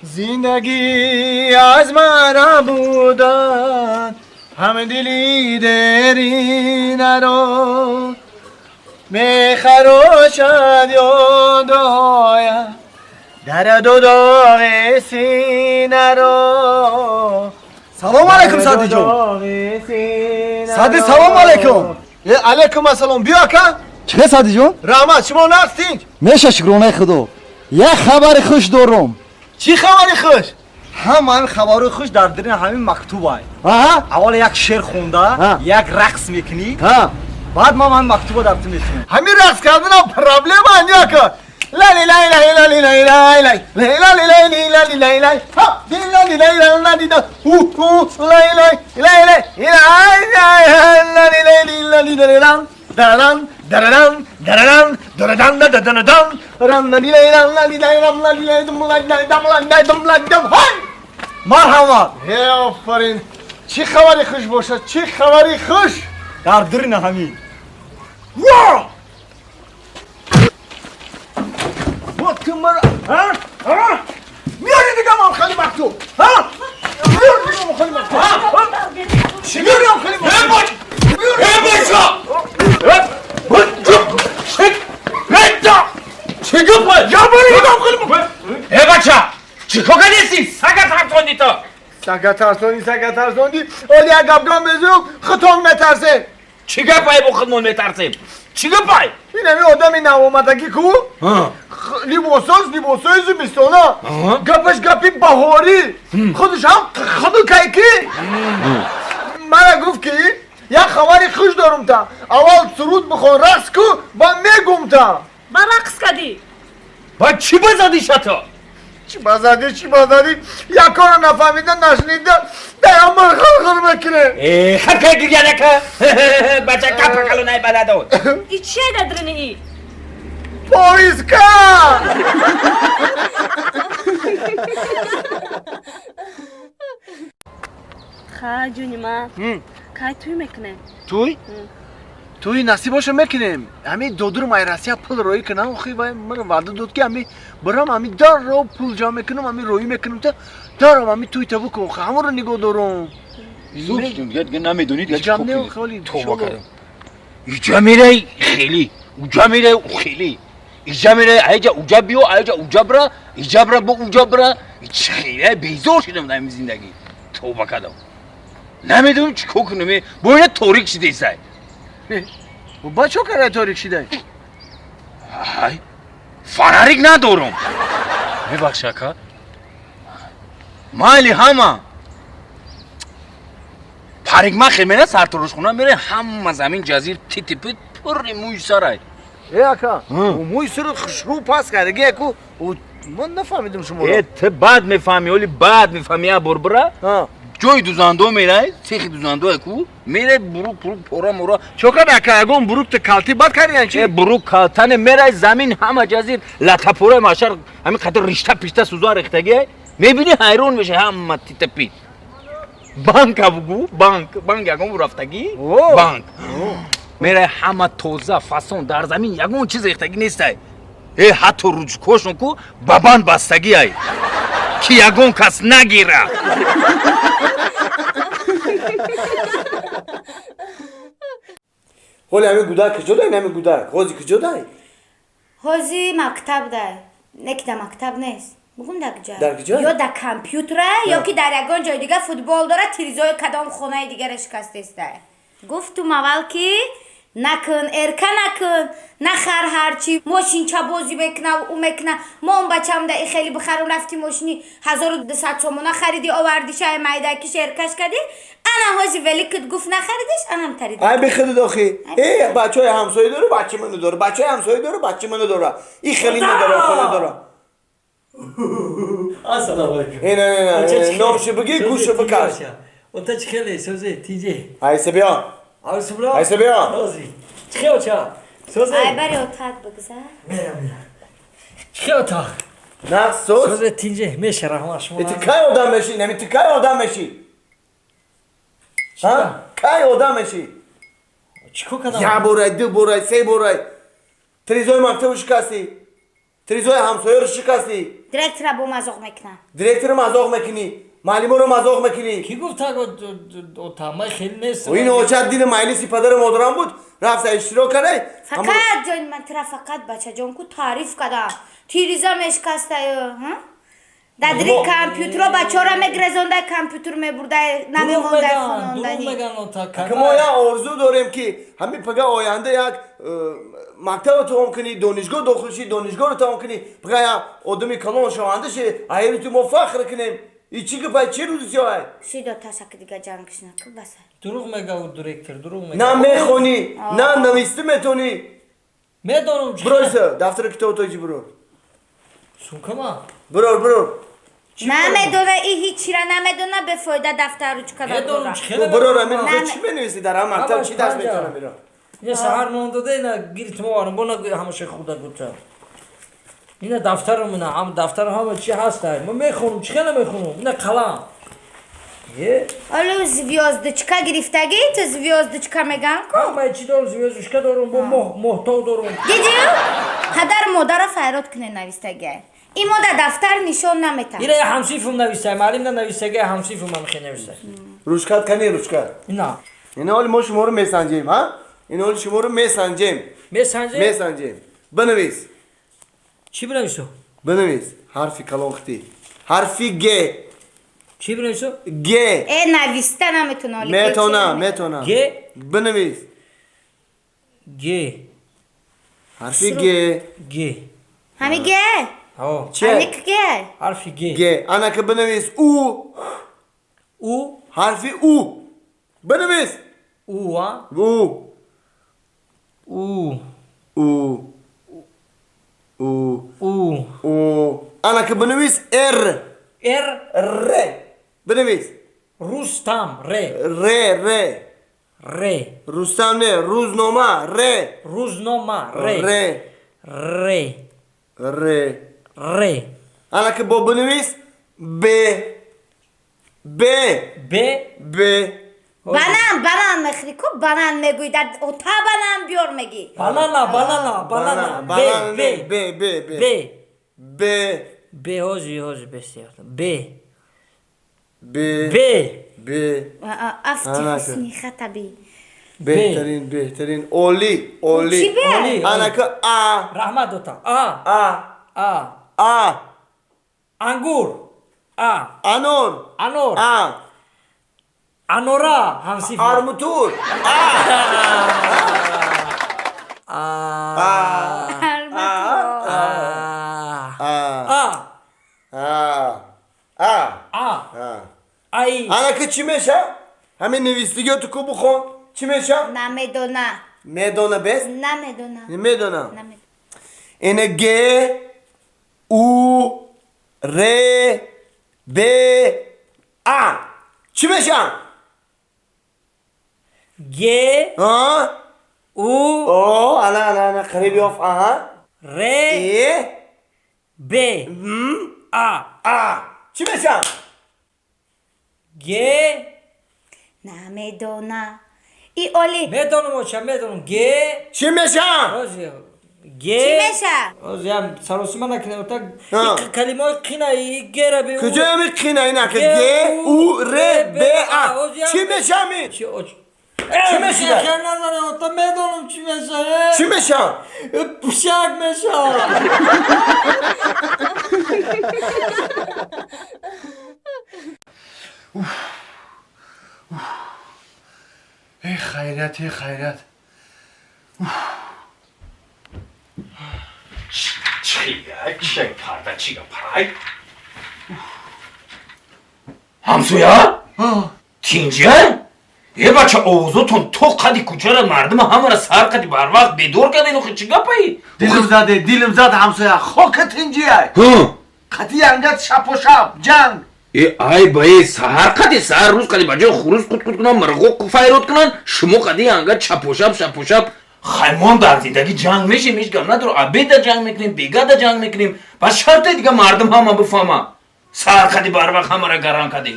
Зиндагӣ аз ман будан ҳамдили деринаро мехарошад ёдоя дарду доғи синаро. Салом алейкум, Садиҷон. Сади, салом алейкум. Алейкум ассалом, биё ака. Чӣ, Садиҷон? Раҳмат, шумо нақстинҷ? Меша, шукронаи Худо. Як хабари хуш дорум. Чӣ хабари хуш? Ҳамаи хабарои хуш дар дирин ҳамин мактубай. Аввал як шеър хонда, як рақс мекунӣ, баъд ман ҳамин мактуба дар ту метунам. Ҳамин рақс карданам проблема не, ака. Лали лай лай лали лай лай лай лай лали лай ли лали лай лай ха ди лали лай лай лали да ху ху лай лай лай лай лай лай лали лай ли лали лай лан даран даран даран дарадан да да дан ран лали лай лан лали лай рам лали лай дум лай лай дам лай лай дум лай дам ҳай. Марҳамат. Е, офарин! Чӣ хабари хуш бошад, чӣ хабари хуш? Дар дирина ҳамин. Миёри дигамам хали мактуб, миёри дигамам хали мактуб, чӣ миёриам хали мактуб? Чӣ гапа? Э, бача, чӣ кор кардеси? Сага тарсонди то. Сага тарсонди, сага тарсонди. Оли як гапган безӯ худтон метарсе. Чӣ гапай, бо худмон метарсем? Чӣ гапай? Ин ҳами одами навомадагӣ ку, либосоз либосои зимистона, гапаш гапи баҳорӣ, худаш ҳам хунукай, ки мара гуфт, ки як хабари хуш дорум та, аввал суруд бихон, рақс ку, ба мегум та. Ба рақс кадӣ? Ба чӣ базадӣ шато? Чӣ базадӣ, чӣ базадӣ? Як корро нафаҳмида, нашнида, даямар хирхир мекунем. Э, хакай гирянака бача, капакалунай баладод. И чия дадрини и? Поиска. Ха, ҷони ман, кай тӯй мекунем? Тӯй? Тӯи насиб боша, мекунем. Ҳамин додурам ай Россия пул роӣ кунам. Охи, вай мара ваъда дод, ки ҳами барам, ҳами дарро пул ҷамъ мекунам, ҳами роӣ мекунам та, дарам ҳами тӯй табу кун. Охи, ҳамонро нигоҳ дорум. Намедонид. Ҷамъ не, холи. Тоба кардам, иҷа мерай хеле, уҷа мерай хеле, иҷа мерай, айҷа уҷа биё, айҷа уҷа бира, иҷа бира, бо уҷа бира. Хеле безор шудам дар ҳамин зиндагӣ, тоба кардам, намедонам чӣ кор кунам. Бо ина торик шидесай. Ба чо карай торик шидай? Ай, фонарик надорам. Мебахш, ака, майли, ҳама парикмахер мера, сарторошхона мере, ҳама замин ҷазир титипи пурри мӯи сарай. Э, ака, мӯи сари хушрӯ пас кардаги ку, ман нафаҳмидам шуморо. Э, ту баъд мефаҳмӣ, оли баъд мефаҳмӣ. Я бор бира, ҷои дузандо мерай, цехи дузандое ку мерай, бурук пурук пора мора. Чо кард, ака? Ягон бурукта калти бад кардиян чи? Э, бурук калтане мерай, замин ҳама ҷазир латапораи машар, ҳамин қадр ришта пишта суза рехтагиай, мебинӣ, ҳайрон мешавӣ, ҳама титапи. Банка бугу, банк, банк ягон рафтагӣ, банк мерай, ҳама тоза фасон, дар замин ягон чиз рехтагӣ нестай. Э, ҳатто ручкошон ку ба банд бастагиай, ки ягон кас нагира. Ҳоли ҳамин гудак куҷо дай? Ҳамин гудак ҳози куҷо дай? Ҳози мактаб дай, не ки дар мактаб нест, бугум дар куҷо? Дар куҷо? Ё дар компютера, ё ки дар ягон ҷои дига футбол дора, тирезои кадом хонаи дигара шикастестай. Гуфтум аввал, ки накун, эрка накун, нахар, ҳарчи мошинча бозӣ мекуна, ӯ мекуна. Мо он бачам да и хеле бихарум, рафти мошини 1200 сомона хариди, овардиша, майдакиш эркаш кардӣ. Ана ҳози великит гуфт, нахаридиш, анам тариди. Ай, бихудид охи. Э, бачаҳои ҳамсоя дора, бачи ману дора, бачаҳои ҳамсоя дора, бачи ману дора, и хеле надора, хона дора. Ассалому алайкум. Ина, ина, номши бигӣ, гӯшо бикаш. Онта чӣ хеле созе тиҷе? Айса, биё. Арсубра? Айса, биё. Сози. Чӣ хел ча? Созе? Ай, бари отат бигзар. Мерам, мерам. Чӣ хел та? На, соз. Созе тиҷе, меша, раҳмат шумо. Ти кай одам мешӣ? Нами ти кай одам мешӣ? Ҳа? Кай одам мешӣ? Чӣ кор кардам? Як борай, ду борай, се борай. Тирезои мактабу шикастӣ. Тирезои ҳамсояро шикастӣ. Директора бо мазоқ мекунам. Директора мазоқ мекунӣ, муаллиморо мазоқ мекунӣ. Кӣ гуфт ота? Ман хеле нестам. Ин очат дини маҷлиси падару модарам буд, рафта иштирок кардай. Фақат ҷони ман тира фақат бачаҷон ку таъриф кардам. Тириза мешикастаю, дадри компютеро бачаҳоро мегрезондай, компютер мебурдай, намемондай хонондани. Мо як орзу дорем ки ҳамин пага оянда як мактабро тамом кунӣ, донишгоҳ дохил шӣ, донишгоҳро тамом кунӣ, пага як одами калон шаванда ши, айри ту мо фахр кунем. И чӣ гапай, чӣ рӯзи сиёҳай? Шидо ташаки дига ҷангш наку баса. Дурӯғ мега ӯ директор, дурӯғ мега. На мехонӣ, на нависта метонӣ. Медонам. Биройса, дафтари китобато иҷи бирор. Сумкама? Бирор, бирор. Намедона, и ҳичира намедона, бефоида дафтар ручка дора. Бирор, амин чӣ менависӣ дар ҳам мактаб, чӣ дарс метонам бирор? Ина саҳар нон дода, ина гирифт мо арам, бона ҳамаша худа гуфта. Ина дафтарам, ина ҳам дафтарам ҳама чи ҳаст. Ма мехонам, чӣ хела мехонам? Ина қалам. Олу звёздочка гирифтагӣ, ту звёздочка меган ку? Ҳама чӣ дорам, звёздочка дорам, бо моҳтоб дорам. Дидӣ? Падар модарро файрод кунед навистагӣ. Имо дар дафтар нишон наметам. Ира ҳамсифум навистай, маълим на навистагӣ, ҳамсифум ҳам хе навистай. Ручкат кани, ручкат? Ина. Ина ҳоли мо шуморо месанҷем, ҳа? Ина ҳоли шуморо месанҷем. Месанҷем? Месанҷем. Бинавис. Чӣ бинавису? Бинавис. Ҳарфи калон хити. Ҳарфи Г. Чӣ бинавису? Г. Э, нависта наметона. Метона, метона. Г? Бинавис. Г. Ҳарфи Г. Г. Ҳами Г? Че? Аник Г. Ҳарфи Г. Г. Анака бинавис У. У. Ҳарфи У. Бинавис. У, а? У. У. У. У. У. У. Анака бинавис Р. Р. Р. Бинавис. Рустам. Р. Р. Р. Р. Рустам не, рӯзнома. Р. Рӯзнома. Р. Р. Р. Р. Р. Анака бо бинавис Б. Б. Б. Б. Банан, банан мехӯри ку, банан мегӯӣ, дар ота банан биёр мегӣ. Банана, банана, банана. Б, Б. Б, Б, Б. Б. Б. Б, ҳози, ҳози, б сиёд. Б. Б. Б. Б. Афти ҳусни хатаби. Беҳтарин, беҳтарин. Олӣ, олӣ. Чӣ бе? Анака А. Раҳмат ота. А. А. А. А. Ангур. А. Анор. Анор. А. Анора ҳамсиф. Армутур. А. А. А. А. А. А. А. Ай. Анака чӣ меша? Ҳамин навистигиё ту ку бихон. Чӣ меша? Намедона. Медона бес? Намедона. Намедона. Ина Г У Р Б А. Чӣ меша? Г А У О, ана ана ана қариб ёфт. Аҳа. Р Э Б А. А. Чӣ меша? Г Намедона. И оли. Медонам оча, медонам. Г Чӣ меша? Ҳози Г Чӣ меша? Ҳози ҳам саросима накунем ота. Калимаҳои қина и Гра бе. Куҷо ами қина инака Г У Р Б А. Чӣ меша ами? Чӣ оч? Чӣ меша? Хел назанем ота, медонам чӣ меша. Чӣ меша? Пушак меша. Эй хайрият, эй хайрият. Чия, парда, чига парай? Ҳамсоя? Тинҷа? Е бача, овозотон то қади кӯчара мардума ҳамара сар қади барвақт бедор карден, охи чӣ гапаи? Дилим заде, дилим зад ҳамсоя, хока тинҷияй. Қати ангат шапо шап, ҷанг. Э ай ба э саҳар қади саҳар рӯз қади ба ҷои хурӯз қут-қут кунан, мирғо файрод кунан, шумо қади ангат шапо шап, шапо шап. Хаймон дар зиндагӣ ҷанг мешем, ҳеҷ гап надор. Обеда ҷанг мекунем, бегада ҷанг мекунем. Бас шарте дига мардум ҳама бифаҳма. Саҳар қади барвақт ҳамара гаран кади.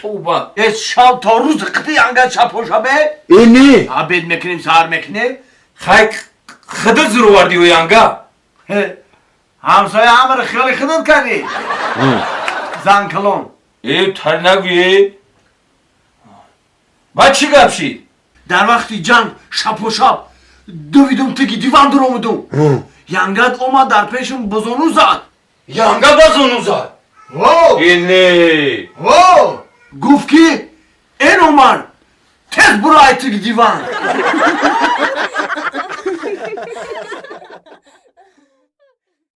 Тоба. Э шав то рӯз қити ангат шапо шабе? Э не. Обед мекунем, саҳар мекунем. Хай хида зуроварди ӯ янга. Ҳамсоя ҳамаро хиёли худат кардӣ. Зан калон. Э, тар нагӯе. Баъд чӣ гап шид? Дар вақти ҷанг шапошап дувидум, тиги диван дуромудум. Янгат омад, дар пешум бозону зад. Янга базону зад? Во! Э, не. Во! Гуфт ки эн Омар, тез буро ай тиги диван.